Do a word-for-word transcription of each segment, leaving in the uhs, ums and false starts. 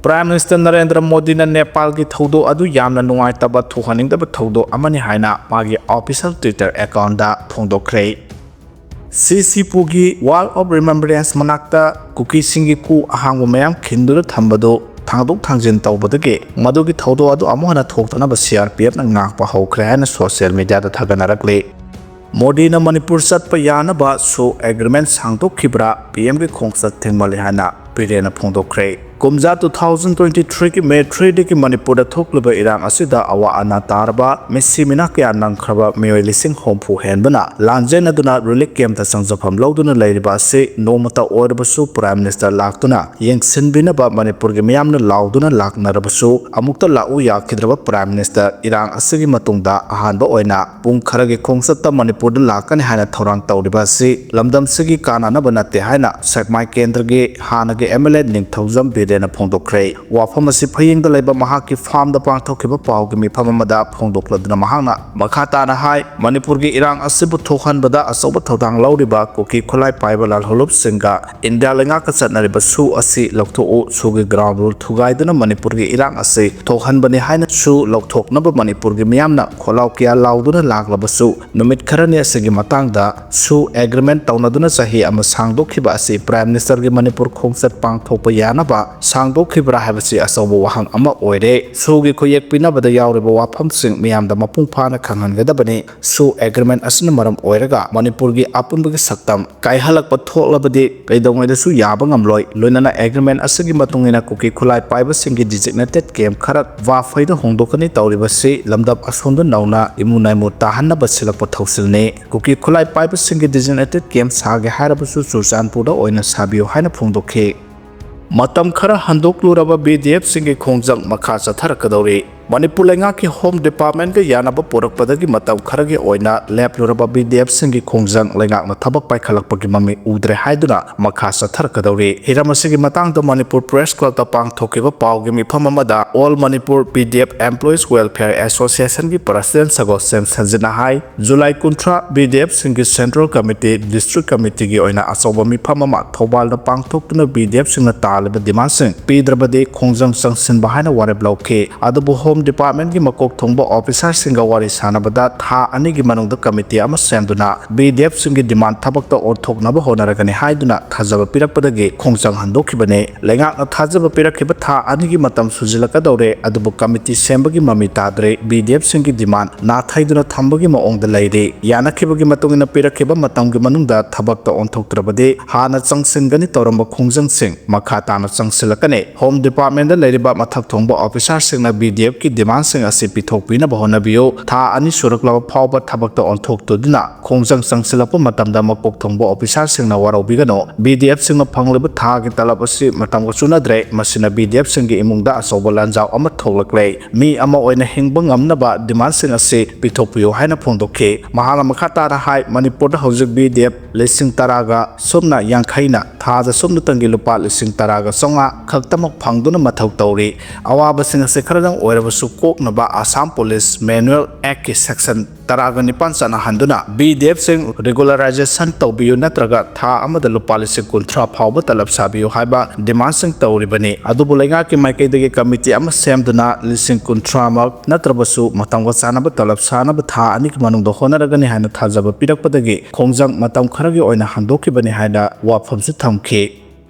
Prime Minister Narendra ꯃꯣꯗꯤꯅ ꯅꯦꯄꯥꯜꯒꯤ ꯊꯧꯗꯣꯛ ꯑꯗꯨ ꯌꯥꯝꯅ ꯅꯨꯡꯉꯥꯏꯇꯕ, ꯊꯣꯛꯍꯟꯅꯤꯡꯗꯕ ꯊꯧꯗꯣꯛ ꯑꯃꯅꯤ ꯍꯥꯏꯅ ꯃꯥꯒꯤ official Twitter account the ꯐꯣꯡꯗꯣꯛꯈ꯭ꯔꯦ꯫ ꯁꯤꯁꯤꯄꯨꯔꯒꯤ Wall of Remembrance ꯃꯅꯥꯛꯇ ꯀꯨꯀꯤꯁꯤꯡꯒꯤ ꯀꯨ ꯑꯍꯥꯡꯕ ꯃꯌꯥꯝ ꯈꯤꯟꯗꯨꯅ ꯊꯝꯕꯗꯨ ꯊꯥꯡꯗꯣꯛ ꯊꯥꯡꯖꯤꯟ ꯇꯧꯕꯗꯒꯤ ꯃꯗꯨꯒꯤ ꯊꯧꯗꯣꯛ ꯑꯗꯨ ꯑꯃꯨꯛ ꯍꯟꯅ ꯊꯣꯛꯇꯅꯕ C R P F ꯅ ꯉꯥꯛꯄ ꯍꯧꯈ꯭ꯔꯦ ꯍꯥꯏꯅ social media ꯗ ꯊꯥꯒꯠꯅꯔꯛꯂꯤ꯫ ꯃꯣꯗꯤꯅ ꯃꯅꯤꯄꯨꯔ ꯆꯠꯄ ꯌꯥꯅꯕ ꯁꯨ agreement ꯁꯥꯡꯗꯣꯛꯈꯤꯕ꯭ꯔꯥ? P M ꯒꯤ ꯈꯣꯡꯆꯠ ꯊꯦꯡꯃꯜꯂꯤ ꯍꯥꯏꯅ ꯕꯤꯔꯦꯟꯅ ꯐꯣꯡꯗꯣꯛꯈ꯭ꯔꯦ꯫ ꯀꯨꯝꯖꯥ two thousand twenty three ꯒꯤ May three ꯗꯒꯤ ꯃꯅꯤꯄꯨꯔꯗ ꯊꯣꯛꯂꯤꯕ ꯏꯔꯥꯡ ꯑꯁꯤꯗ ꯑꯋꯥ ꯑꯅꯥ ꯇꯥꯔꯕ, ꯃꯤꯁꯤ ꯃꯤꯅꯥ ꯀꯌꯥ ꯅꯪꯈ꯭ꯔꯕ ꯃꯤꯑꯣꯏ ꯂꯤꯁꯤꯡ ꯍꯨꯝꯐꯨ ꯍꯦꯟꯕꯅ ꯂꯥꯟꯖꯦꯟꯅꯗꯨꯅ relief camp ꯇ ꯆꯪꯖꯐꯝ ꯂꯧꯗꯨꯅ ꯂꯩꯔꯤꯕ ꯑꯁꯤ ꯅꯣꯡꯃꯇ ꯑꯣꯏꯔꯕꯁꯨ Prime Minister ꯂꯥꯛꯇꯨꯅ ꯌꯦꯡꯁꯤꯟꯕꯤꯅꯕ ꯃꯅꯤꯄꯨꯔꯒꯤ ꯃꯤꯌꯥꯝꯅ ꯂꯥꯎꯗꯨꯅ ꯂꯥꯛꯅꯔꯕꯁꯨ ꯑꯃꯨꯛꯇ ꯂꯥꯛꯎ ꯌꯥꯈꯤꯗ꯭ꯔꯕ Prime Minister ꯏꯔꯥꯡ ꯑꯁꯤꯒꯤ ꯃꯇꯨꯡꯗ ꯑꯍꯥꯟꯕ ꯑꯣꯏꯅ ꯄꯨꯡ ꯈꯔꯒꯤ ꯈꯣꯡꯆꯠꯇ ꯃꯅꯤꯄꯨꯔꯗ ꯂꯥꯛꯀꯅꯤ ꯍꯥꯏꯅ ꯊꯧꯔꯥꯡ ꯇꯧꯔꯤꯕ ꯑꯁꯤ ꯂꯝꯗꯝꯁꯤꯒꯤ ꯀꯥꯟꯅꯅꯕ ꯅꯠꯇꯦ ꯍꯥꯏꯅ ꯁꯦꯛꯃꯥꯏ ꯀꯦꯟꯗ꯭ꯔꯒꯤ ꯍꯥꯟꯅꯒꯤ M L A ꯅꯤꯡꯊꯧꯖꯝ ꯕꯤꯔꯦꯟꯅ ꯐꯣꯡꯗꯣꯛꯈ꯭ꯔꯦ꯫ ꯋꯥꯐꯝ ꯑꯁꯤ ꯐꯌꯦꯡꯗ ꯂꯩꯕ ꯃꯍꯥꯛꯀꯤ farm ꯗ ꯄꯥꯡꯊꯣꯛꯈꯤꯕ ꯄꯥꯎꯒꯤ ꯃꯤꯐꯝ ꯑꯃꯗ ꯐꯣꯡꯗꯣꯛꯂꯗꯨꯅ ꯃꯍꯥꯛꯅ ꯃꯈꯥ ꯇꯥꯅ ꯍꯥꯏ, ꯃꯅꯤꯄꯨꯔꯒꯤ ꯏꯔꯥꯡ ꯑꯁꯤꯕꯨ ꯊꯣꯛꯍꯟꯕꯗ ꯑꯆꯧꯕ ꯊꯧꯗꯥꯡ ꯂꯧꯔꯤꯕ ꯀꯨꯀꯤ ꯈꯨꯠꯂꯥꯏ ꯄꯥꯏꯕ ꯂꯥꯜꯍꯧꯂꯨꯞꯁꯤꯡꯒ ꯏꯟꯗꯤꯌꯥ ꯂꯩꯉꯥꯛꯀ ꯆꯠꯅꯔꯤꯕ ꯁꯨ ꯑꯁꯤ ꯂꯧꯊꯣꯛꯎ, ꯁꯨꯒꯤ ground rule ꯊꯨꯒꯥꯏꯗꯨꯅ ꯃꯅꯤꯄꯨꯔꯒꯤ ꯏꯔꯥꯡ ꯑꯁꯤ ꯊꯣꯛꯍꯟꯕꯅꯤ ꯍꯥꯏꯅ ꯁꯨ ꯂꯧꯊꯣꯛꯅꯕ ꯃꯅꯤꯄꯨꯔꯒꯤ ꯃꯤꯌꯥꯝꯅ ꯈꯣꯜꯂꯥꯎ ꯀꯌꯥ ꯂꯥꯎꯗꯨꯅ ꯂꯥꯛꯂꯕꯁꯨ, ꯅꯨꯃꯤꯠ ꯈꯔꯅꯤ ꯑꯁꯤꯒꯤ ꯃꯇꯥꯡꯗ ꯁꯨ agreement ꯇꯧꯅꯗꯨꯅ ꯆꯍꯤ ꯑꯃ ꯁꯥꯡꯗꯣꯛꯈꯤꯕ ꯑꯁꯤ Prime Minister ꯒꯤ ꯃꯅꯤꯄꯨꯔ ꯈꯣꯡꯆꯠ ꯄꯥꯡꯊꯣꯛꯄ ꯌꯥꯅꯕ ꯁꯥꯡꯗꯣꯛꯈꯤꯕ꯭ꯔꯥ ꯍꯥꯏꯕꯁꯤ ꯑꯆꯧꯕ ꯋꯥꯍꯪ ꯑꯃ ꯑꯣꯏꯔꯦ꯫ ꯁꯨꯒꯤ ꯈꯨꯌꯦꯛ ꯄꯤꯅꯕꯗ ꯌꯥꯎꯔꯤꯕ ꯋꯥꯐꯝꯁꯤꯡ ꯃꯤꯌꯥꯝꯗ ꯃꯄꯨꯡ ꯐꯥꯅ ꯈꯪꯍꯟꯒꯗꯕꯅꯤ꯫ ꯁꯨ agreement ꯑꯁꯤꯅ ꯃꯔꯝ ꯑꯣꯏꯔꯒ ꯃꯅꯤꯄꯨꯔꯒꯤ ꯑꯄꯨꯟꯕꯒꯤ ꯁꯛꯇꯝ ꯀꯥꯏꯍꯜꯂꯛꯄ ꯊꯣꯛꯂꯕꯗꯤ ꯀꯩꯗꯧꯉꯩꯗꯁꯨ ꯌꯥꯕ ꯉꯝꯂꯣꯏ꯫ ꯂꯣꯏꯅꯅ agreement ꯑꯁꯤꯒꯤ ꯃꯇꯨꯡ ꯏꯟꯅ ꯀꯨꯀꯤ ꯈꯨꯠꯂꯥꯏ ꯄꯥꯏꯕꯁꯤꯡꯒꯤ designated camp ꯈꯔ ꯋꯥꯐꯩꯗ ꯍꯣꯡꯗꯣꯛꯀꯅꯤ꯫ ꯇꯧꯔꯤꯕꯁꯤ ꯂꯝꯗꯝ ꯑꯁꯣꯝꯗ ꯅꯧꯅ ꯏꯃꯨ ꯅꯥꯏꯃꯨ ꯇꯥꯍꯟꯅꯕ ꯁꯤꯜꯂꯛꯄ ꯊꯧꯁꯤꯜꯅꯤ꯫ ꯀꯨꯀꯤ ꯈꯨꯠꯂꯥꯏ ꯄꯥꯏꯕꯁꯤꯡꯒꯤ designated camp ꯁꯥꯒꯦ ꯍꯥꯏꯔꯕꯁꯨ ꯆꯨꯔꯆꯥꯟꯄꯨꯔꯗ ꯑꯣꯏꯅ ꯁꯥꯕꯤꯌꯨ ꯍꯥꯏꯅ ꯐꯣꯡꯗꯣꯛꯈꯤ꯫ ꯃꯇꯝ ꯈꯔ ꯍꯟꯗꯣꯛꯂꯨꯔꯕ B D F ꯁꯤꯡꯒꯤ ꯈꯣꯡꯖꯪ ꯃꯈꯥ ꯆꯠꯊꯔꯛꯀꯗꯧꯔꯤ꯫ ꯃꯅꯤꯄꯨꯔ ꯂꯩꯉꯥꯛꯀꯤ ꯍꯣꯝ ꯗꯤꯄꯥꯔꯠꯃꯦꯟꯒ ꯌꯥꯅꯕ ꯄꯨꯔꯛꯄꯗꯒꯤ ꯃꯇꯝ ꯈꯔꯒꯤ ꯑꯣꯏꯅ ꯂꯦꯞꯂꯨꯔꯕ ꯕꯤ ꯗꯤ ꯑꯦꯐꯁꯤꯡꯒꯤ ꯈꯣꯡꯖꯪ ꯂꯩꯉꯥꯛꯅ ꯊꯕꯛ ꯄꯥꯏꯈꯠꯂꯛꯄꯒꯤ ꯃꯃꯤ ꯎꯗ꯭ꯔꯦ ꯍꯥꯏꯗꯨꯅ ꯃꯈꯥ ꯆꯠꯊꯔꯛꯀꯗꯧꯔꯤ꯫ ꯍꯤꯔꯝ ꯑꯁꯤꯒꯤ ꯃꯇꯥꯡꯗ ꯃꯅꯤꯄꯨꯔ ꯄ꯭ꯔꯦꯁ ꯀ꯭ꯂꯕꯇ ꯄꯥꯡꯊꯣꯛꯈꯤꯕ ꯄꯥꯎꯒꯤ ꯃꯤꯐꯝ ꯑꯃꯗ All Manipur B D F Employees Welfare Associationꯒꯤ ꯄ꯭ꯔꯁꯤꯗꯦꯟ ꯁꯒꯣꯜꯁꯦꯝ ꯁꯟꯖꯤꯠꯅ ꯍꯥꯏ, ꯖꯨꯂꯥꯏ ꯀꯨꯟꯊ꯭ꯔꯥ ꯕꯤ ꯗꯤ ꯑꯦꯐꯁꯤꯡꯒꯤ ꯁꯦꯟꯇ꯭ꯔꯦꯜ ꯀꯃꯤꯇꯤ, ꯗꯤꯁꯇ꯭ꯔꯤꯛ ꯀꯃꯤꯇꯤꯒꯤ ꯑꯣꯏꯅ ꯑꯆꯧꯕ ꯃꯤꯐꯝ ꯑꯃ ꯊꯧꯕꯥꯜꯗ ꯄꯥꯡꯊꯣꯛꯇꯨꯅ ꯕꯤ ꯗꯤ ꯑꯦꯐꯁꯤꯡꯅ ꯇꯥꯜꯂꯤꯕ ꯗꯤꯃꯥꯟꯁꯤꯡ ꯄꯤꯗ꯭ꯔꯕꯗꯤ ꯈꯣꯡꯖꯪ ꯆꯪꯁꯤꯟꯕ ꯍꯥꯏꯅ ꯋꯥꯔꯦꯞ ꯂꯧꯈꯤ꯫ ꯑꯗꯨꯕꯨ ꯍꯣꯝ ꯗꯤꯄꯥꯔꯠꯃꯦꯟꯒꯤ ꯃꯀꯣꯛ ꯊꯣꯡꯕ ꯑꯣꯐꯤꯁꯥꯔꯁꯤꯡꯒ ꯋꯥꯔꯤ ꯁꯥꯟꯅꯕꯗ ꯊꯥ ꯑꯅꯤꯒꯤ ꯃꯅꯨꯡꯗ ꯀꯃꯤꯇꯤ ꯑꯃ ꯁꯦꯝꯗꯨꯅ ꯕꯤ ꯗꯤ ꯑꯦꯐꯁꯤꯡꯒꯤ ꯗꯤꯃꯥꯟ ꯊꯕꯛꯇ ꯑꯣꯟꯊꯣꯛꯅꯕ ꯍꯣꯠꯅꯔꯒꯅꯤ ꯍꯥꯏꯗꯨꯅ ꯊꯥꯖꯕ ꯄꯤꯔꯛꯄꯗꯒꯤ ꯈꯣꯡꯖꯪ ꯍꯟꯗꯣꯛꯈꯤꯕꯅꯤ꯫ ꯂꯩꯉꯥꯛꯅ ꯊꯥꯖꯕ ꯄꯤꯔꯛꯈꯤꯕ ꯊꯥ ꯑꯅꯤꯒꯤ ꯃꯇꯝ ꯁꯨꯖꯤꯜꯂꯛꯀꯗꯧꯔꯦ, ꯑꯗꯨꯕꯨ ꯀꯃꯤꯇꯤ ꯁꯦꯝꯕꯒꯤ ꯃꯃꯤ ꯇꯥꯗ꯭ꯔꯦ꯫ ꯕꯤ ꯗꯤ ꯑꯦꯐꯁꯤꯡꯒꯤ ꯗꯤꯃꯥꯟ ꯅꯥꯊꯩꯗꯨꯅ ꯊꯝꯕꯒꯤ ꯃꯑꯣꯡꯗ ꯂꯩꯔꯤ꯫ ꯌꯥꯅꯈꯤꯕꯒꯤ ꯃꯇꯨꯡ ꯏꯟꯅ ꯄꯤꯔꯛꯈꯤꯕ ꯃꯇꯝꯒꯤ ꯃꯅꯨꯡꯗ ꯊꯕꯛꯇ ꯑꯣꯟꯊꯣꯛꯇ꯭ꯔꯕꯗꯤ ꯍꯥꯟꯅ ꯆꯪꯁꯤꯟꯒꯅꯤ ꯇꯧꯔꯝꯕ ꯈꯣꯡꯖꯪꯁꯤꯡ ꯃꯈꯥ ꯇꯥꯅ ꯆꯪꯁꯤꯜꯂꯛꯀꯅꯤ꯫ ꯍꯣꯝ ꯗꯤꯄꯥꯔꯠꯃꯦꯟꯗ ꯂꯩꯔꯤꯕ ꯃꯊꯛ ꯊꯣꯡꯕ ꯑꯣꯐꯤꯁꯥꯔꯁꯤꯡꯅ ꯕꯤ ꯗꯤ ꯑꯦꯐꯀꯤ ꯗꯤꯃꯥꯟꯁꯤꯡ ꯑꯁꯤ ꯄꯤꯊꯣꯛꯄꯤꯅꯕ ꯍꯣꯠꯅꯕꯤꯌꯨ꯫ ꯊꯥ ꯑꯅꯤ ꯁꯨꯔꯛꯂꯕ ꯐꯥꯎꯕ ꯊꯕꯛꯇ ꯑꯣꯟꯊꯣꯛꯇꯨꯗꯨꯅ ꯈꯣꯡꯖꯪ ꯆꯪꯁꯤꯜꯂꯛꯄ ꯃꯇꯝꯗ ꯃꯀꯣꯛ ꯊꯣꯡꯕ ꯑꯣꯐꯤꯁꯥꯔꯁꯤꯡꯅ ꯋꯥꯔꯧꯕꯤꯒꯅꯨ꯫ ꯕꯤ ꯗꯤ ꯑꯦꯐꯁꯤꯡꯅ ꯐꯪꯂꯤꯕ ꯊꯥꯒꯤ ꯇꯂꯕ ꯑꯁꯤ ꯃꯇꯝꯒ ꯆꯨꯅꯗ꯭ꯔꯦ꯫ ꯃꯁꯤꯅ ꯕꯤ ꯗꯤ ꯑꯦꯐꯁꯤꯡꯒꯤ ꯏꯃꯨꯡꯗ ꯑꯆꯧꯕ ꯂꯥꯟꯖꯥꯎ ꯑꯃ ꯊꯣꯛꯂꯛꯂꯦ꯫ ꯃꯤ ꯑꯃ ꯑꯣꯏꯅ ꯍꯤꯡꯕ ꯉꯝꯅꯕ ꯗꯤꯃꯥꯟꯁꯤꯡ ꯑꯁꯤ ꯄꯤꯊꯣꯛꯄꯤꯌꯨ ꯍꯥꯏꯅ ꯐꯣꯡꯗꯣꯛꯈꯤ꯫ ꯃꯍꯥꯛꯅ ꯃꯈꯥ ꯇꯥꯅ ꯍꯥꯏ, ꯃꯅꯤꯄꯨꯔꯗ ꯍꯧꯖꯤꯛ ꯕꯤ ꯗꯤ ꯑꯦꯐ ꯂꯤꯁꯤꯡ ꯇꯔꯥꯒ ꯁꯨꯞꯅ ꯌꯥꯡꯈꯩꯅ ꯊꯥꯗ ꯁꯨꯞꯅꯇꯪꯒꯤ ꯂꯨꯄꯥ ꯂꯤꯁꯤꯡ ꯇꯔꯥꯒ ꯆꯥꯝꯃꯉꯥ ꯈꯛꯇꯃꯛ ꯐꯪꯗꯨꯅ ꯃꯊꯧ ꯇꯧꯔꯤ꯫ ꯑꯋꯥꯕꯁꯤꯡ ꯑꯁꯤ ꯈꯔꯗꯪ ꯑꯣꯏꯔꯕꯁꯨ ꯀꯣꯛꯅꯕ ꯑꯁꯥꯝ ꯄꯨꯂꯤꯁ ꯃꯦꯅꯨꯑꯦꯜ ꯑꯦꯛꯀꯤ ꯁꯦꯛꯁꯟ ꯇꯔꯥꯒ ꯅꯤꯄꯥꯟ ꯆꯠꯅꯍꯟꯗꯨꯅ ꯕꯤ ꯗꯤ ꯑꯦꯐꯁꯤꯡ ꯔꯤꯒꯨꯂꯔꯥꯏꯖꯦꯁꯟ ꯇꯧꯕꯤꯌꯨ ꯅꯠꯇ꯭ꯔꯒ ꯊꯥ ꯑꯃꯗ ꯂꯨꯄꯥ ꯂꯤꯁꯤꯡ ꯀꯨꯟꯊ꯭ꯔꯥ ꯐꯥꯎꯕ ꯇꯂꯕ ꯁꯥꯕꯤꯌꯨ ꯍꯥꯏꯕ ꯗꯤꯃꯥꯟꯁꯤꯡ ꯇꯧꯔꯤꯕꯅꯤ꯫ ꯑꯗꯨꯕꯨ ꯂꯩꯉꯥꯛꯀꯤ ꯃꯥꯏꯀꯩꯗꯒꯤ ꯀꯃꯤꯇꯤ ꯑꯃ ꯁꯦꯝꯗꯨꯅ ꯂꯤꯁꯤꯡ ꯀꯨꯟꯊ꯭ꯔꯥꯃꯛ ꯅꯠꯇ꯭ꯔꯕꯁꯨ ꯃꯇꯝꯒ ꯆꯥꯟꯅꯕ ꯇꯂꯕ ꯁꯥꯅꯕ ꯊꯥ ꯑꯅꯤꯒꯤ ꯃꯅꯨꯡꯗ ꯍꯣꯠꯅꯔꯒꯅꯤ ꯍꯥꯏꯅ ꯊꯥꯖꯕ ꯄꯤꯔꯛꯄꯗꯒꯤ ꯈꯣꯡꯖꯪ ꯃꯇꯝ ꯈꯔꯒꯤ ꯑꯣꯏꯅ ꯍꯟꯗꯣꯛꯈꯤꯕꯅꯤ ꯍꯥꯏꯅ ꯋꯥꯐꯝꯁꯨ ꯊꯝꯈꯤ꯫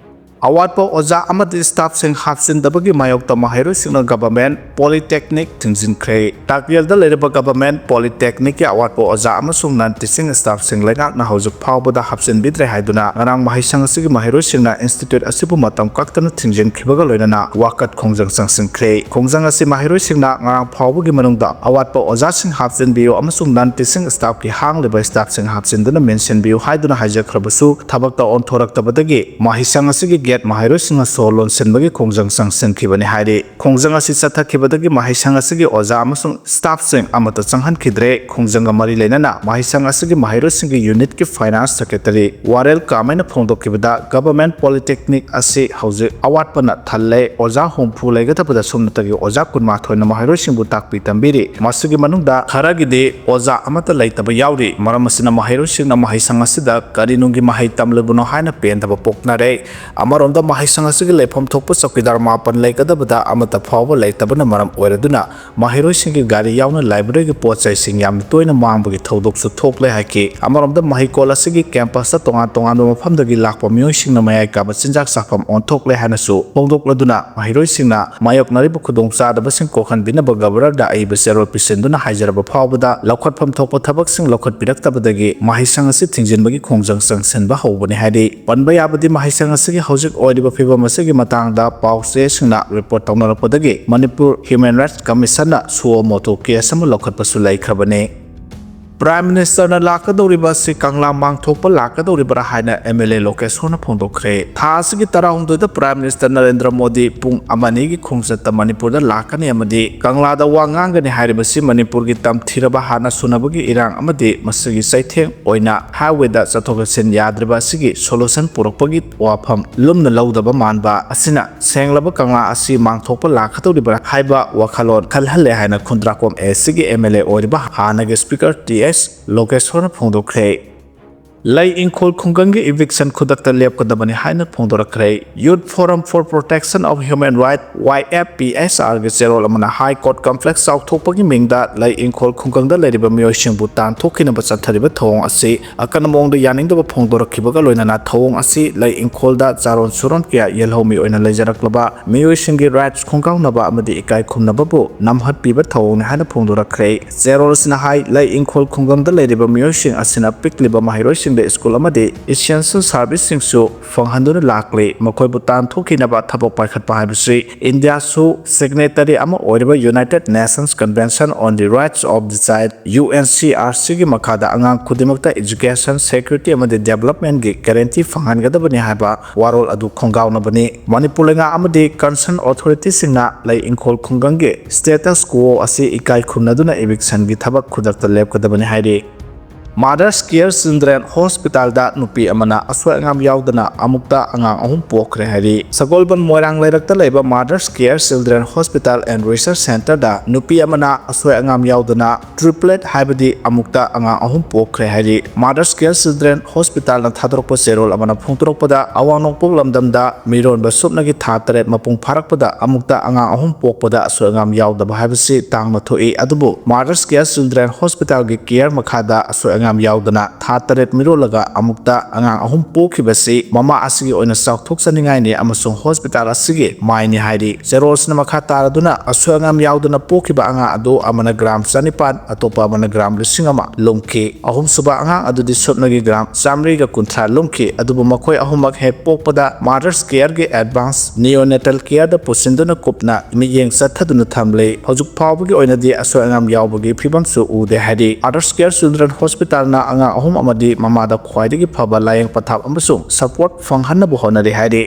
ꯑꯋꯥꯠꯄ ꯑꯣꯖꯥ ꯑꯃꯗꯤ ꯁ꯭ꯇꯥꯐꯁꯤꯡ ꯍꯥꯞꯆꯤꯟꯗꯕꯒꯤ ꯃꯥꯌꯣꯛꯇ ꯃꯍꯩꯔꯣꯏꯁꯤꯡꯅ ꯒꯚꯔꯟꯃꯦꯟꯠ ꯄꯣꯂꯤꯇꯦꯛꯅꯤꯛ ꯊꯤꯡꯖꯤꯟꯈ꯭ꯔꯦ꯫ ꯇꯥꯛꯌꯦꯜꯗ ꯂꯩꯔꯤꯕ ꯒꯚꯔꯟꯃꯦꯟꯠ ꯄꯣꯂꯤꯇꯦꯛꯅꯤꯛꯀꯤ ꯑꯋꯥꯠꯄ ꯑꯣꯖꯥ ꯑꯃꯁꯨꯡ ꯅꯟ ꯇꯤꯆꯤꯡ ꯁ꯭ꯇꯥꯐꯁꯤꯡ ꯂꯩꯉꯥꯛꯅ ꯍꯧꯖꯤꯛ ꯐꯥꯎꯕꯗ ꯍꯥꯞꯆꯤꯟꯕꯤꯗ꯭ꯔꯦ ꯍꯥꯏꯗꯨꯅ ꯉꯔꯥꯡ ꯃꯍꯩꯁꯪ ꯑꯁꯤꯒꯤ ꯃꯍꯩꯔꯣꯏꯁꯤꯡꯅ ꯏꯟꯁꯇꯤꯇ꯭ꯌꯨꯠ ꯑꯁꯤꯕꯨ ꯃꯇꯝ ꯀꯛꯇꯅ ꯊꯤꯡꯖꯤꯟꯈꯤꯕꯒ ꯂꯣꯏꯅꯅ ꯋꯥꯀꯠ ꯈꯣꯡꯖꯪ ꯆꯪꯁꯤꯟꯈ꯭ꯔꯦ꯫ ꯈꯣꯡꯖꯪ ꯑꯁꯤ ꯃꯍꯩꯔꯣꯏꯁꯤꯡꯅ ꯉꯔꯥꯡ ꯐꯥꯎꯕꯒꯤ ꯃꯅꯨꯡꯗ ꯑꯋꯥꯠꯄ ꯑꯣꯖꯥꯁꯤꯡ ꯍꯥꯞꯆꯤꯟꯕꯤꯌꯨ ꯑꯃꯁꯨꯡ ꯅꯟ ꯇꯤꯆꯤꯡ ꯁ꯭ꯇꯥꯐꯀꯤ ꯍꯥꯡꯂꯤꯕ ꯁ꯭ꯇꯥꯐꯁꯤꯡ ꯍꯥꯞꯆꯤꯟꯗꯨꯅ ꯃꯦꯟꯁꯤꯟꯕꯤꯌꯨ ꯍꯥꯏꯗꯨꯅ ꯍꯥꯏꯖꯈ꯭ꯔꯕꯁꯨ ꯊꯕꯛꯇ ꯑꯣꯟꯊꯣꯔꯛꯇꯕꯗꯒꯤ ꯃꯍꯩꯁꯪ ꯑꯁꯤꯒꯤ ꯑꯦꯠ ꯃꯍꯩꯔꯣꯏꯁꯤꯡꯅ ꯁꯣꯔ ꯂꯣꯟꯁꯤꯟꯕꯒꯤ ꯈꯣꯡꯖꯪ ꯆꯪꯁꯤꯟꯈꯤꯕꯅꯤ ꯍꯥꯏꯔꯤ꯫ ꯈꯣꯡꯖꯪ ꯑꯁꯤ ꯆꯠꯊꯈꯤꯕꯗꯒꯤ ꯃꯍꯩꯁꯪ ꯑꯁꯤꯒꯤ ꯑꯣꯖꯥ ꯑꯃꯁꯨꯡ staffꯁꯤꯡ ꯑꯃꯠꯇ ꯆꯪꯍꯟꯈꯤꯗ꯭ꯔꯦ꯫ ꯈꯣꯡꯖꯪꯒ ꯃꯔꯤ ꯂꯩꯅꯅ ꯃꯍꯩꯁꯪ ꯑꯁꯤꯒꯤ ꯃꯍꯩꯔꯣꯏꯁꯤꯡꯒꯤ unitꯀꯤ finance secretary ꯋꯥꯔꯦꯜ ꯀꯥꯃꯩꯅ ꯐꯣꯡꯗꯣꯛꯈꯤꯕꯗ, Government Polytechnic ꯑꯁꯤ ꯍꯧꯖꯤꯛ ꯑꯋꯥꯠꯄꯅ ꯊꯜꯂꯦ꯫ ꯑꯣꯖꯥ ꯍꯨꯝꯐꯨ ꯂꯩꯒꯗꯕꯗ ꯁꯨꯞꯅꯇꯒꯤ ꯑꯣꯖꯥ ꯀꯨꯟꯃꯥꯊꯣꯏꯅ ꯃꯍꯩꯔꯣꯏꯁꯤꯡꯕꯨ ꯇꯥꯛꯄꯤ ꯇꯝꯕꯤꯔꯤ꯫ ꯃꯁꯤꯒꯤ ꯃꯅꯨꯡꯗ ꯈꯔꯒꯤꯗꯤ ꯑꯣꯖꯥ ꯑꯃꯠꯇ ꯂꯩꯇꯕ ꯌꯥꯎꯔꯤ꯫ ꯃꯔꯝ ꯑꯁꯤꯅ ꯃꯍꯩꯔꯣꯏꯁꯤꯡꯅ ꯃꯍꯩꯁꯪ ꯑꯁꯤꯗ ꯀꯔꯤ ꯅꯨꯡꯒꯤ ꯃꯍꯩ ꯇꯝꯂꯤꯕꯅꯣ ꯍꯥꯏꯅ ꯄꯦꯟꯗꯕ ꯄꯣꯛꯅꯔꯦ꯫ ꯑꯃꯔꯣꯝꯗ ꯃꯍꯩꯁꯪ ꯑꯁꯤꯒꯤ ꯂꯩꯐꯝ ꯊꯣꯛꯄ ꯆꯧꯀꯤꯗꯥꯔ ꯃꯥꯄꯟ ꯂꯩꯒꯗꯕꯗ ꯑꯃꯠꯇ ꯐꯥꯎꯕ ꯂꯩꯇꯕꯅ ꯃꯔꯝ ꯑꯣꯏꯔꯗꯨꯅ ꯃꯍꯩꯔꯣꯏꯁꯤꯡꯒꯤ ꯒꯥꯔꯤ ꯌꯥꯎꯅ libraryꯒꯤ ꯄꯣꯠ ꯆꯩꯁꯤꯡ ꯌꯥꯝꯅ ꯇꯣꯏꯅ ꯃꯥꯡꯕꯒꯤ ꯊꯧꯗꯣꯛꯁꯨ ꯊꯣꯛꯂꯦ ꯍꯥꯏꯈꯤ꯫ ꯑꯃꯔꯣꯝꯗ ꯃꯍꯩꯀꯣꯜ ꯑꯁꯤꯒꯤ campusꯇ ꯇꯣꯉꯥꯟ ꯇꯣꯉꯥꯟꯕ ꯃꯐꯝꯗꯒꯤ ꯂꯥꯛꯄ ꯃꯤꯑꯣꯏꯁꯤꯡꯅ ꯃꯌꯥꯏ ꯀꯥꯕ ꯆꯤꯟꯖꯥꯛ ꯆꯥꯐꯝ ꯑꯣꯟꯊꯣꯛꯂꯦ ꯍꯥꯏꯅꯁꯨ ꯐꯣꯡꯗꯣꯛꯂꯗꯨꯅ ꯃꯍꯩꯔꯣꯏꯁꯤꯡꯅ ꯃꯥꯌꯣꯛꯅꯔꯤꯕ ꯈꯨꯗꯣꯡꯆꯥꯗꯕꯁꯤꯡ ꯀꯣꯛꯍꯟꯕꯤꯅꯕ Governorꯗ ꯑꯏꯕ ꯆꯦꯔꯣꯜ ꯄꯤꯁꯤꯟꯗꯨꯅ ꯍꯥꯏꯖꯔꯕ ꯐꯥꯎꯕꯗ ꯂꯧꯈꯠꯐꯝ ꯊꯣꯛꯄ ꯊꯕꯛꯁꯤꯡ ꯂꯧꯈꯠꯄꯤꯔꯛꯇꯕꯗꯒꯤ ꯃꯍꯩꯁꯪ ꯑꯁꯤ ꯊꯤꯡꯖꯤꯟꯕꯒꯤ ꯈꯣꯡꯖꯪ ꯆꯪꯁꯤꯟꯕ ꯍꯧꯕꯅꯤ ꯍꯥꯏꯔꯤ꯫ ꯄꯟꯕ ꯌꯥꯕꯗꯤ ꯃꯍꯩꯁꯪ ꯑꯁꯤꯒꯤ ꯍꯧꯖꯤꯛ ꯑꯣꯏꯔꯤꯕ ꯐꯤꯕꯝ ꯑꯁꯤꯒꯤ ꯃꯇꯥꯡꯗ ꯄꯥꯎ ꯆꯦꯁꯤꯡꯅ report ꯇꯧꯅꯔꯛꯄꯗꯒꯤ Manipur Human Rights Commissionꯅ suo motu case ꯑꯃ ꯂꯧꯈꯠꯄꯁꯨ ꯂꯩꯈ꯭ꯔꯕꯅꯤ꯫ Prime Ministerꯅ ꯂꯥꯛꯀꯗꯧꯔꯤꯕ ꯑꯁꯤ ꯀꯪꯂꯥ ꯃꯥꯡꯊꯣꯛꯄ ꯂꯥꯛꯀꯗꯧꯔꯤꯕ꯭ꯔꯥ ꯍꯥꯏꯅ MLA ꯂꯣꯀꯦꯁꯣꯔꯅ ꯐꯣꯡꯗꯣꯛꯈ꯭ꯔꯦ꯫ ꯊꯥ ꯑꯁꯤꯒꯤ ꯇꯔꯥꯍꯨꯝꯗꯣꯏꯗ Prime Minister ꯅꯔꯦꯟꯗ꯭ꯔ ꯃꯣꯗꯤ ꯄꯨꯡ ꯑꯃ ꯑꯅꯤꯒꯤ ꯈꯣꯡꯆꯠꯇ ꯃꯅꯤꯄꯨꯔꯗ ꯂꯥꯛꯀꯅꯤ ꯑꯃꯗꯤ ꯀꯪꯂꯥꯗ ꯋꯥ ꯉꯥꯡꯒꯅꯤ ꯍꯥꯏꯔꯤꯕꯁꯤ ꯃꯅꯤꯄꯨꯔꯒꯤ ꯇꯝꯊꯤꯔꯕ ꯍꯥꯟꯅ ꯁꯨꯅꯕꯒꯤ ꯏꯔꯥꯡ ꯑꯃꯗꯤ ꯃꯁꯤꯒꯤ ꯆꯩꯊꯦꯡ ꯑꯣꯏꯅ highwayꯗ ꯆꯠꯊꯣꯛ ꯆꯠꯁꯤꯟ ꯌꯥꯗ꯭ꯔꯤꯕ ꯑꯁꯤꯒꯤ solution ꯄꯨꯔꯛꯄꯒꯤ ꯋꯥꯐꯝ ꯂꯨꯝꯅ ꯂꯧꯗꯕ ꯃꯥꯟꯕ ꯑꯁꯤꯅ ꯁꯦꯡꯂꯕ ꯀꯪꯂꯥ ꯑꯁꯤ ꯃꯥꯡꯊꯣꯛꯄ ꯂꯥꯛꯀꯗꯧꯔꯤꯕ꯭ꯔꯥ ꯍꯥꯏꯕ ꯋꯥꯈꯜꯂꯣꯟ ꯈꯜꯍꯜꯂꯦ ꯍꯥꯏꯅ ꯈꯨꯟꯗ꯭ꯔꯥꯛꯄꯝ ꯑꯦꯁꯤꯒꯤ MLA ꯑꯣꯏꯔꯤꯕ ꯍꯥꯟꯅꯒꯤ Speaker ꯇꯤ ꯑꯦꯁ ꯂꯣꯀꯦꯁꯣꯔꯅ ꯐꯣꯡꯗꯣꯛꯈ꯭ꯔꯦ꯫ ꯂꯩ ꯏꯪꯈꯣꯜ ꯈꯨꯡꯒꯪꯒꯤ eviction ꯈꯨꯗꯛꯇ ꯂꯦꯞꯀꯗꯕꯅꯤ ꯍꯥꯏꯅ ꯐꯣꯡꯗꯣꯔꯛꯈ꯭ꯔꯦ꯫ Youth Forum for Protection of Human Rights, YFPHRꯒꯤ ꯆꯦꯔꯣꯜ ꯑꯃꯅ High Court Complex ꯆꯥꯎꯊꯣꯛꯄꯒꯤ ꯃꯤꯡꯗ ꯂꯩ ꯏꯪꯈꯣꯜ ꯈꯨꯡꯒꯪꯗ ꯂꯩꯔꯤꯕ ꯃꯤꯑꯣꯏꯁꯤꯡꯕꯨ ꯇꯥꯟꯊꯣꯛꯈꯤꯅꯕ ꯆꯠꯊꯔꯤꯕ ꯊꯧꯑꯣꯡ ꯑꯁꯤ ꯑꯀꯟꯕ ꯃꯑꯣꯡꯗ ꯌꯥꯅꯤꯡꯗꯕ ꯐꯣꯡꯗꯣꯔꯛꯈꯤꯕꯒ ꯂꯣꯏꯅꯅ ꯊꯧꯑꯣꯡ ꯑꯁꯤ ꯂꯩ ꯏꯪꯈꯣꯜꯗ ꯆꯥꯔꯣꯟ ꯁꯨꯔꯣꯟ ꯀꯌꯥ ꯌꯦꯜꯍꯧꯃꯤ ꯑꯣꯏꯅ ꯂꯩꯖꯔꯛꯂꯕ ꯃꯤꯑꯣꯏꯁꯤꯡꯒꯤ rights ꯈꯣꯡꯒꯥꯎꯅꯕ ꯑꯃꯗꯤ ꯏꯀꯥꯏ ꯈꯨꯝꯅꯕꯕꯨ ꯅꯝꯍꯠꯄꯤꯕ ꯊꯧꯑꯣꯡꯅꯤ ꯍꯥꯏꯅ ꯐꯣꯡꯗꯣꯔꯛꯈ꯭ꯔꯦ꯫ ꯆꯦꯔꯣꯜ ꯑꯁꯤꯅ ꯍꯥꯏ, ꯂꯩ ꯏꯪꯈꯣꯜ ꯈꯨꯡꯒꯪꯗ ꯂꯩꯔꯤꯕ ꯃꯤꯑꯣꯏꯁꯤꯡ ꯑꯁꯤꯅ ꯄꯤꯛꯂꯤꯕ ꯃꯍꯩꯔꯣꯏꯁꯤꯡ ꯁ꯭ꯀꯨꯜ ꯑꯃꯗꯤ essential serviceꯁꯤꯡꯁꯨ ꯐꯪꯍꯟꯗꯨꯅ ꯂꯥꯛꯂꯤ꯫ ꯃꯈꯣꯏꯕꯨ ꯇꯥꯟꯊꯣꯛꯈꯤꯅꯕ ꯊꯕꯛ ꯄꯥꯏꯈꯠꯄ ꯍꯥꯏꯕꯁꯤ ꯏꯟꯗꯤꯌꯥꯁꯨ signatory ꯑꯃ ꯑꯣꯏꯔꯤꯕ United Nations Convention on the Rights of the Child, UNCRCꯒꯤ ꯃꯈꯥꯗ ꯑꯉꯥꯡ ꯈꯨꯗꯤꯡꯃꯛꯇ education, security ꯑꯃꯗꯤ developmentꯒꯤ guarantee ꯐꯪꯍꯟꯒꯗꯕꯅꯤ ꯍꯥꯏꯕ ꯋꯥꯔꯣꯜ ꯑꯗꯨ ꯈꯣꯡꯒꯥꯎꯅꯕꯅꯤ꯫ ꯃꯅꯤꯄꯨꯔ ꯂꯩꯉꯥꯛ ꯑꯃꯗꯤ concern authorityꯁꯤꯡꯅ ꯂꯩ ꯏꯪꯈꯣꯜ ꯈꯨꯡꯒꯪꯒꯤ status quo ꯑꯁꯤ ꯏꯀꯥꯏ ꯈꯨꯝꯅꯗꯨꯅ evictionꯒꯤ ꯊꯕꯛ ꯈꯨꯗꯛꯇ ꯂꯦꯞꯀꯗꯕꯅꯤ ꯍꯥꯏꯔꯤ꯫ Mothers Care Children Hospitalꯗ ꯅꯨꯄꯤ ꯑꯃꯅ ꯑꯁꯣꯏ ꯑꯉꯥꯝ ꯌꯥꯎꯗꯅ ꯑꯃꯨꯛꯇ ꯑꯉꯥꯡ ꯑꯍꯨꯝ ꯄꯣꯛꯈ꯭ꯔꯦ ꯍꯥꯏꯔꯤ꯫ ꯁꯒꯣꯜꯕꯟ ꯃꯣꯏꯔꯥꯡ ꯂꯩꯔꯛꯇ ꯂꯩꯕ Mothers Care Children Hospital and Research Centreꯗ ꯅꯨꯄꯤ ꯑꯃꯅ ꯑꯁꯣꯏ ꯑꯉꯥꯝ ꯌꯥꯎꯗꯅ triplet ꯍꯥꯏꯕꯗꯤ ꯑꯃꯨꯛꯇ ꯑꯉꯥꯡ ꯑꯍꯨꯝ ꯄꯣꯛꯈ꯭ꯔꯦ ꯍꯥꯏꯔꯤ꯫ Mothers Care Children Hospitalꯅ ꯊꯥꯗꯣꯔꯛꯄ ꯆꯦꯔꯣꯜ ꯑꯃꯅ ꯐꯣꯡꯗꯣꯔꯛꯄꯗ, ꯑꯋꯥꯡ ꯅꯣꯡꯄꯣꯛ ꯂꯝꯗꯝꯗ ꯃꯤꯔꯣꯟꯕ ꯁꯨꯞꯅꯒꯤ ꯊꯥ ꯇꯔꯦꯠ ꯃꯄꯨꯡ ꯐꯥꯔꯛꯄꯗ ꯑꯃꯨꯛꯇ ꯑꯉꯥꯡ ꯑꯍꯨꯝ ꯄꯣꯛꯄꯗ ꯑꯁꯣꯏ ꯑꯉꯥꯝ ꯌꯥꯎꯗꯕ ꯍꯥꯏꯕꯁꯤ ꯇꯥꯡꯅ ꯊꯣꯛꯏ꯫ ꯑꯗꯨꯕꯨ Mothers Care Children Hospitalꯒꯤ care ꯃꯈꯥꯗ ꯑꯁꯣꯏ ꯑꯉꯥꯝ ꯌꯥꯎꯗꯅ ꯊꯥ ꯇꯔꯦꯠ ꯃꯤꯔꯣꯜꯂꯒ ꯑꯃꯨꯛꯇ ꯑꯉꯥꯡ ꯑꯍꯨꯝ ꯄꯣꯛꯈꯤꯕꯁꯤ ꯃꯃꯥ ꯑꯁꯤꯒꯤ ꯑꯣꯏꯅ ꯆꯥꯎꯊꯣꯛꯆꯅꯤꯡꯉꯥꯏꯅꯤ ꯑꯃꯁꯨꯡ hospital ꯑꯁꯤꯒꯤ ꯃꯥꯏꯅꯤ ꯍꯥꯏꯔꯤ꯫ ꯆꯦꯔꯣꯜꯁꯤꯅ ꯃꯈꯥ ꯇꯥꯔꯗꯨꯅ, ꯑꯁꯣꯏ ꯑꯉꯥꯝ ꯌꯥꯎꯗꯅ ꯄꯣꯛꯈꯤꯕ ꯑꯉꯥꯡ ꯑꯗꯨ ꯑꯃꯅ gram ꯆꯅꯤꯄꯥꯟ, ꯑꯇꯣꯞꯄ ꯑꯃꯅ gram ꯂꯤꯁꯤꯡ ꯑꯃ ꯂꯨꯝꯈꯤ꯫ ꯑꯍꯨꯝꯁꯨꯕ ꯑꯉꯥꯡ ꯑꯗꯨꯗꯤ ꯁꯨꯞꯅꯒꯤ gram ꯆꯥꯃꯔꯤꯒ ꯀꯨꯟꯊ꯭ꯔꯥ ꯂꯨꯝꯈꯤ꯫ ꯑꯗꯨꯕꯨ ꯃꯈꯣꯏ ꯑꯍꯨꯝꯃꯛ ꯍꯦꯛ ꯄꯣꯛꯄꯗ Mothers Careꯒꯤ advance neonatal careꯗ ꯄꯨꯁꯤꯟꯗꯨꯅ ꯀꯨꯞꯅ ꯃꯤꯠꯌꯦꯡ ꯆꯠꯊꯗꯨꯅ ꯊꯝꯂꯤ꯫ ꯍꯧꯖꯤꯛ ꯐꯥꯎꯕꯒꯤ ꯑꯣꯏꯅꯗꯤ ꯑꯁꯣꯏ ꯑꯉꯥꯝ ꯌꯥꯎꯕꯒꯤ ꯐꯤꯕꯝꯁꯨ ꯎꯗꯦ ꯍꯥꯏꯔꯤ꯫ Mothers Care Children Hospitalꯅ ꯑꯉꯥꯡ ꯑꯍꯨꯝ ꯑꯃꯗꯤ ꯃꯃꯥꯗ ꯈ꯭ꯋꯥꯏꯗꯒꯤ ꯐꯕ ꯂꯥꯌꯦꯡ ꯄꯊꯥꯞ ꯑꯃꯁꯨꯡ support ꯐꯪꯍꯟꯅꯕ ꯍꯣꯠꯅꯔꯤ ꯍꯥꯏꯔꯤ꯫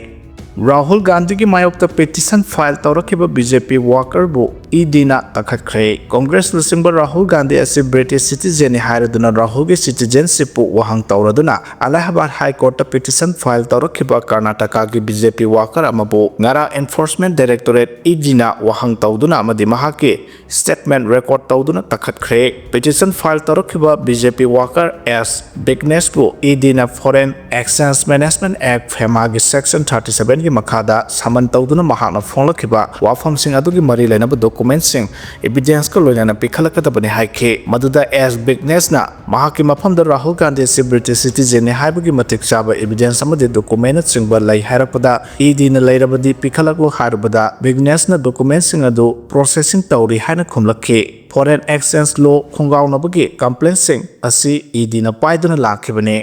ꯔꯥꯍꯨꯜ ꯒꯥꯟꯙꯤꯒꯤ ꯃꯥꯌꯣꯛꯇ petition file ꯇꯧꯔꯛꯈꯤꯕ BJP workerꯕꯨ EDꯅ ꯀꯛꯈꯠꯈ꯭ꯔꯦ꯫ Congress ꯂꯨꯆꯤꯡꯕ ꯔꯥꯍꯨꯜ ꯒꯥꯟꯙꯤ ꯑꯁꯤ British citizenꯅꯤ ꯍꯥꯏꯔꯗꯨꯅ ꯔꯥꯍꯨꯜꯒꯤ citizenshipꯄꯨ ꯋꯥꯍꯪ ꯇꯧꯔꯗꯨꯅ Allahabad High Courtꯇ petition file ꯇꯧꯔꯛꯈꯤꯕ ꯀꯔꯅꯥꯇꯀꯥꯒꯤ BJP worker ꯑꯃꯕꯨ ꯉꯔꯥꯡ Enforcement Directorate EDꯅ ꯋꯥꯍꯪ ꯇꯧꯗꯨꯅ ꯑꯃꯗꯤ ꯃꯍꯥꯛꯀꯤ statement record ꯇꯧꯗꯨꯅ ꯀꯛꯈꯠꯈ꯭ꯔꯦ꯫ Petition file ꯇꯧꯔꯛꯈꯤꯕ BJP worker S ꯕꯤꯘ꯭ꯅꯦꯁꯄꯨ EDꯅ Foreign Exchange Management Act, FEMAꯒꯤ section thirty sevenꯒꯤ ꯃꯈꯥꯗ summon ꯇꯧꯗꯨꯅ ꯃꯍꯥꯛꯅ ꯐꯣꯡꯂꯛꯈꯤꯕ ꯋꯥꯐꯝꯁꯤꯡ ꯑꯗꯨꯒꯤ ꯃꯔꯤ ꯂꯩꯅꯕ document ꯗꯣꯀꯨꯃꯦꯟꯁꯤꯡ, ꯏꯕꯤꯗꯦꯟꯁꯀ ꯂꯣꯏꯅꯅ ꯄꯤꯈꯠꯂꯛꯀꯗꯕꯅꯤ ꯍꯥꯏꯈꯤ꯫ ꯃꯗꯨꯗ ꯑꯦꯁ ꯕꯤꯒ꯭ꯅꯦꯁꯅ ꯃꯍꯥꯛꯀꯤ ꯃꯐꯝꯗ ꯔꯥꯍꯨꯜ ꯒꯥꯟꯙꯤ ꯑꯁꯤ ꯕ꯭ꯔꯤꯇꯤꯁ ꯁꯤꯇꯤꯖꯦꯟꯅꯤ ꯍꯥꯏꯕꯒꯤ ꯃꯇꯤꯛ ꯆꯥꯕ ꯏꯕꯤꯗꯦꯟꯁ ꯑꯃꯗꯤ ꯗꯣꯀꯨꯃꯦꯟꯅꯆꯤꯡꯕ ꯂꯩ ꯍꯥꯏꯔꯛꯄꯗ, ꯏ ꯗꯤꯅ ꯂꯩꯔꯕꯗꯤ ꯄꯤꯈꯠꯂꯛꯂꯣ ꯍꯥꯏꯔꯨꯕꯗ, ꯕꯤꯒ꯭ꯅꯦꯁꯅ ꯗꯣꯀꯨꯃꯦꯟꯁꯤꯡ ꯑꯗꯨ ꯄ꯭ꯔꯣꯁꯦꯁꯤꯡ ꯇꯧꯔꯤ ꯍꯥꯏꯅ ꯈꯨꯝꯂꯛꯈꯤ꯫ ꯐꯣꯔꯦꯟ ꯑꯦꯛꯁꯆꯦꯟꯖ ꯂꯣ ꯈꯣꯡꯒꯥꯎꯅꯕꯒꯤ ꯀꯝꯄ꯭ꯂꯦꯟꯁꯤꯡ ꯑꯁꯤ ꯏ ꯗꯤꯅ ꯄꯥꯏꯗꯨꯅ ꯂꯥꯛꯈꯤꯕꯅꯤ꯫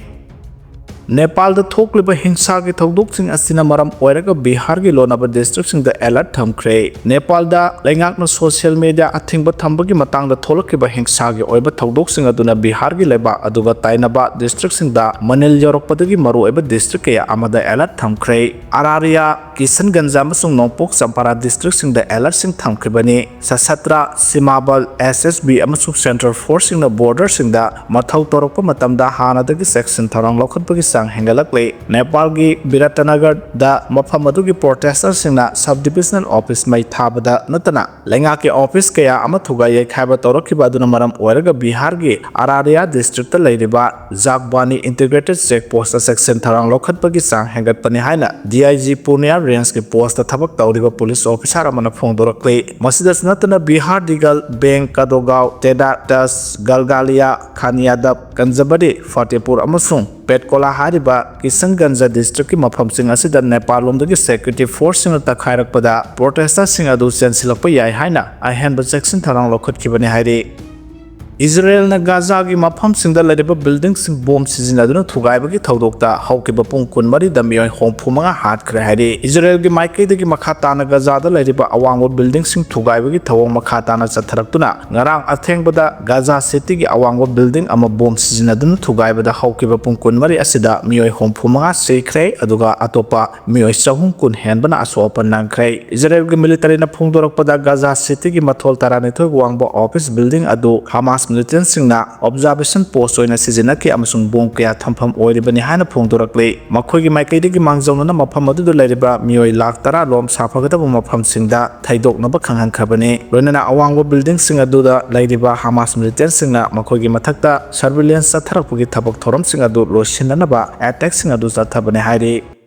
ꯅꯦꯄꯥꯜꯗ ꯊꯣꯛꯂꯤꯕ ꯍꯤꯡꯁꯥꯒꯤ ꯊꯧꯗꯣꯛꯁꯤꯡ ꯑꯁꯤꯅ ꯃꯔꯝ ꯑꯣꯏꯔꯒ ꯕꯤꯍꯥꯔꯒꯤ ꯂꯣꯟꯅꯕ ꯗꯤꯁꯇ꯭ꯔꯤꯛꯁꯤꯡꯗ ꯑꯦꯂꯔꯠ ꯊꯝꯈ꯭ꯔꯦ꯫ ꯅꯦꯄꯥꯜꯗ ꯂꯩꯉꯥꯛꯅ ꯁꯣꯁꯤꯌꯦꯜ ꯃꯤꯗꯤꯌꯥ ꯑꯊꯤꯡꯕ ꯊꯝꯕꯒꯤ ꯃꯇꯥꯡꯗ ꯊꯣꯛꯂꯛꯈꯤꯕ ꯍꯤꯡꯁꯥꯒꯤ ꯑꯣꯏꯕ ꯊꯧꯗꯣꯛꯁꯤꯡ ꯑꯗꯨꯅ ꯕꯤꯍꯥꯔꯒꯤ ꯂꯩꯕꯥꯛ ꯑꯗꯨꯒ ꯇꯥꯏꯅꯕ ꯗꯤꯁꯇ꯭ꯔꯤꯛꯁꯤꯡꯗ ꯃꯅꯤꯜ ꯌꯧꯔꯛꯄꯗꯒꯤ ꯃꯔꯨꯑꯣꯏꯕ ꯗꯤꯁꯇ꯭ꯔꯤꯛ ꯀꯌꯥ ꯑꯃꯗ ꯑꯦꯂꯔꯠ ꯊꯝꯈ꯭ꯔꯦ꯫ ꯑꯔꯥꯔꯤꯌꯥ, ꯀꯤꯁꯟꯒꯟꯖ ꯑꯃꯁꯨꯡ ꯅꯣꯡꯄꯣꯛ ꯆꯝꯄꯥꯔꯥ ꯗꯤꯁꯇ꯭ꯔꯤꯛꯁꯤꯡꯗ ꯑꯦꯂꯔꯠꯁꯤꯡ ꯊꯝꯈꯤꯕꯅꯤ꯫ ꯁꯁꯇ꯭ꯔ, ꯁꯤꯃꯥꯕꯜ, ꯑꯦꯁ ꯑꯦꯁ ꯕꯤ ꯑꯃꯁꯨꯡ ꯁꯦꯟꯇ꯭ꯔꯦꯜ ꯐꯣꯔꯁꯁꯤꯡꯅ ꯕꯣꯔꯗꯔꯁꯤꯡꯗ ꯃꯊꯧ ꯇꯧꯔꯛꯄ ꯃꯇꯝꯗ ꯍꯥꯟꯅꯗꯒꯤ ꯆꯦꯛꯁꯤꯟ ꯊꯧꯔꯥꯡ ꯂꯧꯈꯠꯄꯒꯤ ꯆꯥꯡ ꯍꯦꯟꯒꯠꯂꯛꯂꯤ꯫ ꯅꯦꯄꯥꯜꯒꯤ ꯕꯤꯔꯥꯇꯅꯒꯔꯗ ꯃꯐꯝ ꯑꯗꯨꯒꯤ ꯄ꯭ꯔꯣꯇꯦꯁꯇꯔꯁꯤꯡꯅ ꯁꯕ ꯗꯤꯕꯤꯖꯅꯦꯜ ꯑꯣꯐꯤꯁ ꯃꯩ ꯊꯥꯕꯗ ꯅꯠꯇꯅ ꯂꯩꯉꯥꯛꯀꯤ ꯑꯣꯐꯤꯁ ꯀꯌꯥ ꯑꯃ ꯊꯨꯒꯥꯏ ꯌꯩꯈꯥꯏꯕ ꯇꯧꯔꯛꯈꯤꯕ ꯑꯗꯨꯅ ꯃꯔꯝ ꯑꯣꯏꯔꯒ ꯕꯤꯍꯥꯔꯒꯤ ꯑꯔꯥꯔꯤꯌꯥ ꯗꯤꯁꯇ꯭ꯔꯤꯛꯇ ꯂꯩꯔꯤꯕ ꯖꯥꯛꯕꯥꯅꯤ ꯏꯟꯇꯤꯒ꯭ꯔꯦꯇꯦꯗ ꯆꯦꯛ ꯄꯣꯁꯇ ꯆꯦꯛꯁꯤꯟ ꯊꯧꯔꯥꯡ ꯂꯧꯈꯠꯄꯒꯤ ꯆꯥꯡ ꯍꯦꯟꯒꯠꯄꯅꯤ ꯍꯥꯏꯅ ꯗꯤ ꯑꯥꯏ ꯖꯤ ꯄꯨꯔꯅꯤꯌꯥ ꯔꯦꯟꯖꯀꯤ ꯄꯣꯁꯇ ꯊꯕꯛ ꯇꯧꯔꯤꯕ ꯄꯨꯂꯤꯁ ꯑꯣꯐꯤꯁꯥꯔ ꯑꯃꯅ ꯐꯣꯡꯗꯣꯔꯛꯂꯤ꯫ ꯃꯁꯤꯗꯁꯨ ꯅꯠꯇꯅ ꯕꯤꯍꯥꯔ ꯗꯤꯒꯜ, ꯕꯦꯡ, ꯀꯗꯣꯒꯥꯎ, ꯇꯦꯗꯥ, ꯇꯁ, ꯒꯜꯒꯥꯂꯤꯌꯥ, ꯈꯥꯅꯤꯌꯥꯗꯕ, ꯀꯟꯖꯕꯗꯤ, ꯐꯇꯦꯄꯨꯔ ꯑꯃꯁꯨꯡ ꯄꯦꯠꯀꯣꯂꯥ ꯍꯥꯏꯔꯤꯕ ꯀꯤꯁꯟꯒꯟꯖ ꯗꯤꯁꯇ꯭ꯔꯤꯛꯀꯤ ꯃꯐꯝꯁꯤꯡ ꯑꯁꯤꯗ ꯅꯦꯄꯥꯜ ꯂꯣꯝꯗꯒꯤ ꯁꯦꯀ꯭ꯌꯨꯔꯤꯇꯤ ꯐꯣꯔꯁꯁꯤꯡꯅ ꯇꯛꯈꯥꯏꯔꯛꯄꯗ ꯄ꯭ꯔꯣꯇꯦꯁꯇꯔꯁꯤꯡ ꯑꯗꯨ ꯆꯦꯟꯁꯤꯜꯂꯛꯄ ꯌꯥꯏ ꯍꯥꯏꯅ ꯑꯍꯦꯟꯕ ꯆꯦꯛꯁꯤꯟ ꯊꯧꯔꯥꯡ ꯂꯧꯈꯠꯈꯤꯕꯅꯤ ꯍꯥꯏꯔꯤ꯫ ꯏꯖꯔꯦꯜꯅ ꯒꯥꯖꯥꯒꯤ ꯃꯐꯝꯁꯤꯡꯗ ꯂꯩꯔꯤꯕ ꯕꯤꯜꯗꯤꯡꯁꯤꯡ ꯕꯣꯝ ꯁꯤꯖꯤꯟꯅꯗꯨꯅ ꯊꯨꯒꯥꯏꯕꯒꯤ ꯊꯧꯗꯣꯛꯇ ꯍꯧꯈꯤꯕ ꯄꯨꯡ ꯀꯨꯟꯃꯔꯤꯗ ꯃꯤꯑꯣꯏ ꯍꯨꯝꯐꯨ ꯃꯉꯥ ꯍꯥꯠꯈ꯭ꯔꯦ ꯍꯥꯏꯔꯤ꯫ ꯏꯖꯔꯦꯜꯒꯤ ꯃꯥꯏꯀꯩꯗꯒꯤ ꯃꯈꯥ ꯇꯥꯅ ꯒꯥꯖꯥꯗ ꯂꯩꯔꯤꯕ ꯑꯋꯥꯡꯕ ꯕꯤꯜꯗꯤꯡꯁꯤꯡ ꯊꯨꯒꯥꯏꯕꯒꯤ ꯊꯧꯑꯣꯡ ꯃꯈꯥ ꯇꯥꯅ ꯆꯠꯊꯔꯛꯇꯨꯅ ꯉꯔꯥꯡ ꯑꯊꯦꯡꯕꯗ ꯒꯥꯖꯥ ꯁꯤꯇꯤꯒꯤ ꯑꯋꯥꯡꯕ ꯕꯤꯜꯗꯤꯡ ꯑꯃ ꯕꯣꯝ ꯁꯤꯖꯤꯟꯅꯗꯨꯅ ꯊꯨꯒꯥꯏꯕꯗ ꯍꯧꯈꯤꯕ ꯄꯨꯡ ꯀꯨꯟꯃꯔꯤ ꯑꯁꯤꯗ ꯃꯤꯑꯣꯏ ꯍꯨꯝꯐꯨ ꯃꯉꯥ ꯁꯤꯈ꯭ꯔꯦ, ꯑꯗꯨꯒ ꯑꯇꯣꯞꯄ ꯃꯤꯑꯣꯏ ꯆꯍꯨꯝ ꯀꯨꯟ ꯍꯦꯟꯕꯅ ꯑꯁꯣꯛ ꯑꯄꯟ ꯅꯪꯈ꯭ꯔꯦ꯫ ꯏꯖꯔꯦꯜꯒꯤ ꯃꯤꯂꯤꯇꯔꯤꯅ ꯐꯣꯡꯗꯣꯔꯛꯄꯗ ꯒꯥꯖꯥ ꯁꯤꯇꯤꯒꯤ ꯃꯊꯣꯜ ꯇꯔꯥꯅꯤꯊꯣꯏ ꯋꯥꯡꯕ ꯑꯣꯐꯤꯁ ꯕꯤꯜꯗꯤꯡ ꯑꯗꯨ ꯍꯃꯥꯁ ꯃꯤꯂꯤꯇꯦꯟꯁꯤꯡꯅ ꯑꯣꯕꯖꯥꯔꯕꯦꯁꯟ ꯄꯣꯁ ꯑꯣꯏꯅ ꯁꯤꯖꯤꯟꯅꯈꯤ ꯑꯃꯁꯨꯡ ꯕꯣꯝ ꯀꯌꯥ ꯊꯝꯐꯝ ꯑꯣꯏꯔꯤꯕꯅꯤ ꯍꯥꯏꯅ ꯐꯣꯡꯗꯣꯔꯛꯂꯤ꯫ ꯃꯈꯣꯏꯒꯤ ꯃꯥꯏꯀꯩꯗꯒꯤ ꯃꯥꯡꯖꯧꯅꯅ ꯃꯐꯝ ꯑꯗꯨꯗ ꯂꯩꯔꯤꯕ ꯃꯤꯑꯣꯏ ꯂꯥꯈ ꯇꯔꯥ ꯂꯣꯝ ꯁꯥꯐꯒꯗꯕ ꯃꯐꯝꯁꯤꯡꯗ ꯊꯩꯗꯣꯛꯅꯕ ꯈꯪꯍꯟꯈ꯭ꯔꯕꯅꯤ꯫ ꯂꯣꯏꯅꯅ ꯑꯋꯥꯡꯕ ꯕꯤꯜꯗꯤꯡꯁꯤꯡ ꯑꯗꯨꯗ ꯂꯩꯔꯤꯕ ꯍꯃꯥꯁ ꯃꯤꯂꯤꯇꯦꯟꯁꯤꯡꯅ ꯃꯈꯣꯏꯒꯤ ꯃꯊꯛꯇ ꯁꯔꯚꯤꯂꯦꯟꯁ ꯆꯠꯊꯔꯛꯄꯒꯤ ꯊꯕꯛ ꯊꯧꯔꯝꯁꯤꯡ ꯑꯗꯨ ꯂꯣꯏꯁꯤꯟꯅꯅꯕ ꯑꯦꯇꯦꯛꯁꯤꯡ ꯑꯗꯨ ꯆꯠꯊꯕꯅꯤ ꯍꯥꯏꯔꯤ꯫